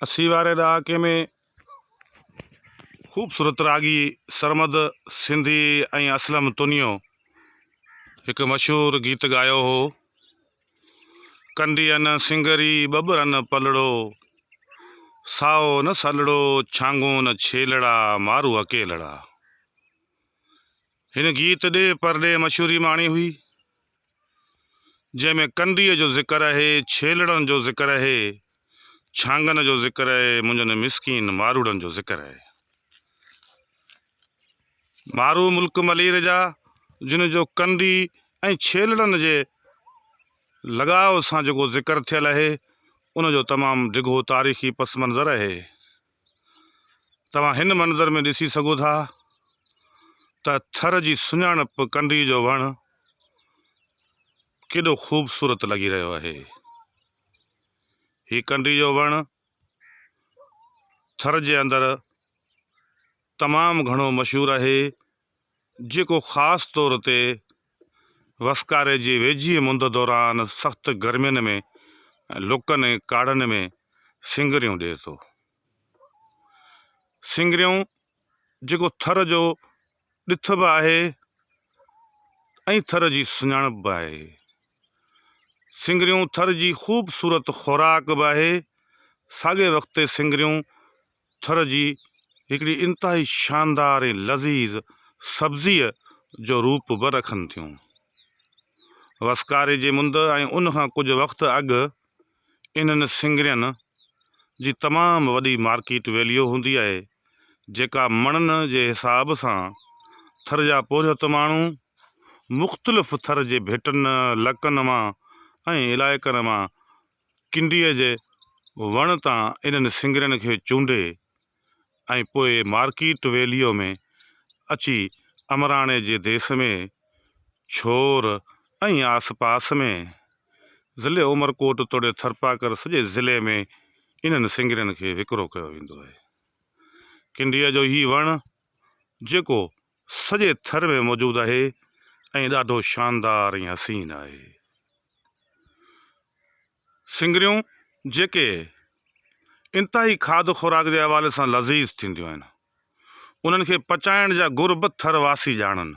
80 واري ڏهاڪي ۾ خوبصورت راڳي سرمد سنڌي ۽ اسلم تنيو هڪ مشهور گيت ڳايو هو. ڪنڊين سنگري ٻٻرن پلڙو، سائو نه سلڙو، ڇانگون نه ڇيلڙا، مارو اڪيلڙا. هن گيت ڏيهه پرڏيهه مشهوري ماڻي هئي. جنهن ۾ ڪنڊيء جو ذڪر اهي، ڇيلڙن جو ذڪر اهي، ڇانگن جو ذڪر اهي، منهنجن مسڪين ماروئڙن جو ذڪر اهي. مارو ملڪ ملير جا، جن جو ڪنڊي ۽ ڇيلڙن جي لڳاء سان جيڪو ذڪر ٿيل اهي، ان جو تمام ڊگهو تاريخي پس منظر اهي. توهان هن منظر ۾ ڏسي سگهو ٿا ته ٿر جي سڃاڻپ ڪنڊي جو وڻ ڪيڏو خوبصورت لڳي رهيو آهي. هي ڪنڊي جو وڻ ٿر جي اندر تمام گهڻو مشهور آهي. جيڪو خاص طور تي وسڪاري جي ويجهي مند دوران سخت گرمين ۾ لڪن ۽ ڪاڙهن ۾ سنگريون ڏئي ٿو. سنگريون جيڪو ٿر جو ڏٿ به آهي ۽ ٿر جي سڃاڻپ به آهي. سنگريون ٿر جي خوبصورت خوراڪ به آهي. ساڳئي وقت تي سنگريون ٿر جي هڪڙي انتهائي شاندار ۽ لذيذ سبزيء جو روپ به رکن ٿيون. وسڪاري جي مند ۽ ان کان ڪجهه وقت اڳ انهن سنگرين جي تمام وڏي مارڪيٽ ويليو هوندي آهي، جيڪا مڻن جي حساب سان ٿر جا پورهيت ماڻهو مختلف ٿر جي ڀٽن، لڪن مان ۽ علائقن مان ڪنڊيء جي وڻ تان انهن سنگرين کي چونڊي ۽ پوء مارڪيٽ ويليء ۾ اچي امراڻي جي ديس ۾ ڇور ۽ آس پاس ۾ ضلعي عمرڪوٽ توڙي ٿرپاڪر سڄي ضلعي ۾ انهن سنگرين کي وڪرو ڪيو ويندو آهي. ڪنڊيء جو هي وڻ جيڪو سڄي ٿر ۾ موجود آهي ۽ ڏاڍو شاندار ۽ حسين آهي. سڱريون جيڪي انتهائي کاڌ خوراڪ جي حوالي سان لذيذ ٿينديون آهن. انهن کي پچائڻ جا گر به ٿر واسي ڄاڻن.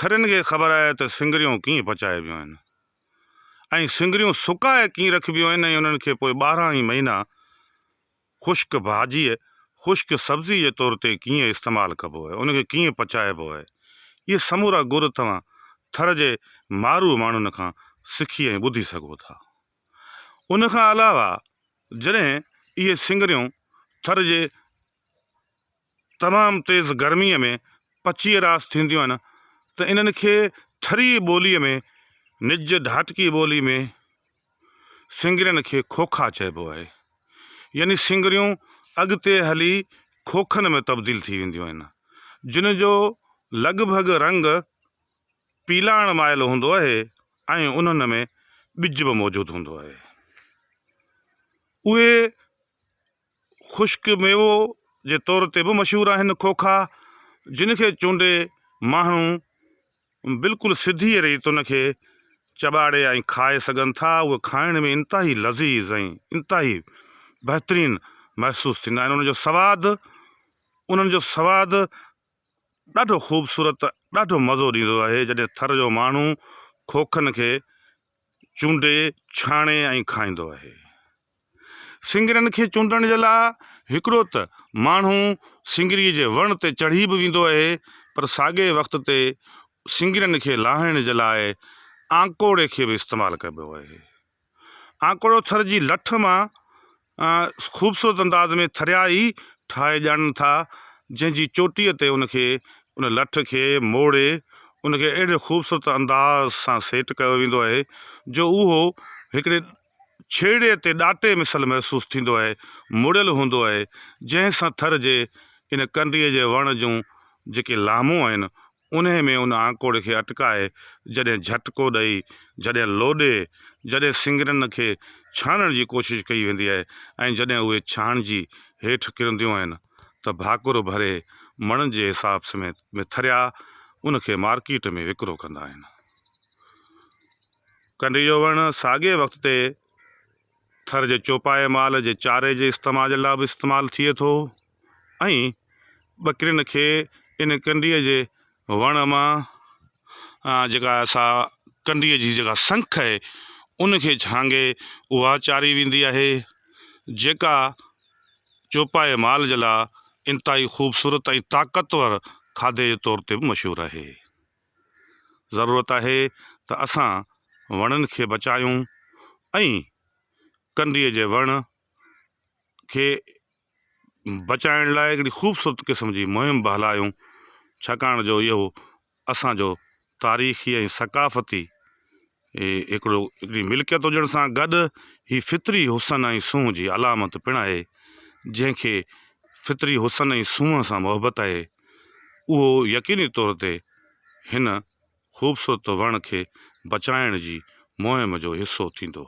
ٿرين کي خبر آهي ته سڱريون ڪيئن پچائبيون آهن ۽ سڱريون سڪائي ڪيئن رکبيون آهن ۽ انهن کي پوء 12 ئي مهينا خشڪ ڀاڄيء، خشڪ سبزيء جي طور تي ڪيئن استعمال ڪبو آهي، ان کي ڪيئن پچائبو آهي، اهي سمورا گر توهان ٿر جي مارو ماڻهن کان سکي ۽ ٻڌي سگهو ٿا. ان کان علاوه جڏهن اهي سڱريون ٿر جي تمام تيز گرميء ۾ پچي راس ٿينديون آهن ته انهن کي ٿري ٻوليء ۾ نج ڍاٽڪي ٻولي ۾ سنگرين کي کوکا چئبو آهي. يعني سنگريون اڳتي هلي کوکن ۾ تبديل ٿي وينديون آهن، جن جو لڳ ڀڳ رنگ پيلاڻ مائل هوندو آهي ۽ انهن ۾ ٻج به موجود هوندو آهي. اهي خشڪ ميوو جي طور تي به مشهور آهن کوکا جن کي چونڊي ماڻهو بلڪل سڌيء ريت ان کي چٻاڙي ۽ کائي سگهن ٿا اهي کائڻ ۾ انتهائي لذيذ ۽ انتهائي بهترين محسوس ٿيندا آهن ان جو سواد انهن جو سواد ڏاڍو خوبصورت ڏاڍو مزو ڏيندو آهي جڏهن ٿر جو ماڻهو کوکن کي چونڊي ڇاڻي ۽ کائيندو آهي. سنگرين کي چونڊڻ جي لاء هڪڙو ته ماڻهو سنگري جي وڻ تي چڙهي به ويندو آهي پر ساڳئي وقت تي سنگرين کي لاهڻ جي لاء آنڪوڙي کي به استعمال ڪبو آهي. آنڪوڙو ٿر جي لٺ مان خوبصورت انداز ۾ ٿريا ئي ٺاهي ڄاڻن ٿا، جنهن جي چوٽيء تي ان کي ان لٺ کي موڙي ان کي اهڙي خوبصورت انداز سان سيٽ ڪيو ويندو آهي جو اهو هڪڙي ڇيڙي تي ڏاٽي مثل محسوس ٿيندو آهي، مڙيل هوندو آهي، جنهن سان ٿر جي ان ڪنڊيء جي وڻ جون جيڪي لامون آهن انهيء ۾ ان آنڪوڙي کي اٽڪائي، جڏهن جهٽڪو ڏئي، جڏهن لوڏي، جڏهن سنگرن کي ڇاڻڻ جي ڪوشش ڪئي ويندي آهي ۽ جڏهن اهي ڇاڻجي هيٺ ڪرنديون آهن ته ڀاڪر ڀري مڻن جي حساب سميت ۾ ٿريا ان کي مارڪيٽ ۾ وڪرو ڪندا آهن. ڪنڊي جو وڻ ساڳئي وقت تي. ٿر جي چوپائي مال جي چاري جي استعمال جي لاء به استعمال ٿئي ٿو ۽ ٻڪرين کي ان ڪنڊيء جي وڻ مان جيڪا سا ڪنڊيء جي جيڪا سنک آهي ان کي ڇانگي اها چاري ويندي آهي جيڪا چوپائي مال جي لاء انتهائي خوبصورت ۽ طاقتور کاڌي جي طور تي به مشهور آهي. ضرورت آهي ته اسان وڻن کي بچايون ۽ ڪنڊيء جي وڻ کي بچائڻ لاء هڪڙي خوبصورت قسم جي مهم به هلايون ڇاڪاڻ جو اهو اسان جو تاريخي ۽ ثقافتي هڪڙو هڪڙي ملڪيت هجڻ سان گڏ هي فطري حسن ۽ سونهن جي علامت پڻ آهي جنهن کي فطري حسن ۽ سونهن سان محبت آهي اهو يقيني طور تي هن خوبصورت وڻ کي بچائڻ جي مهم جو حصو ٿيندو.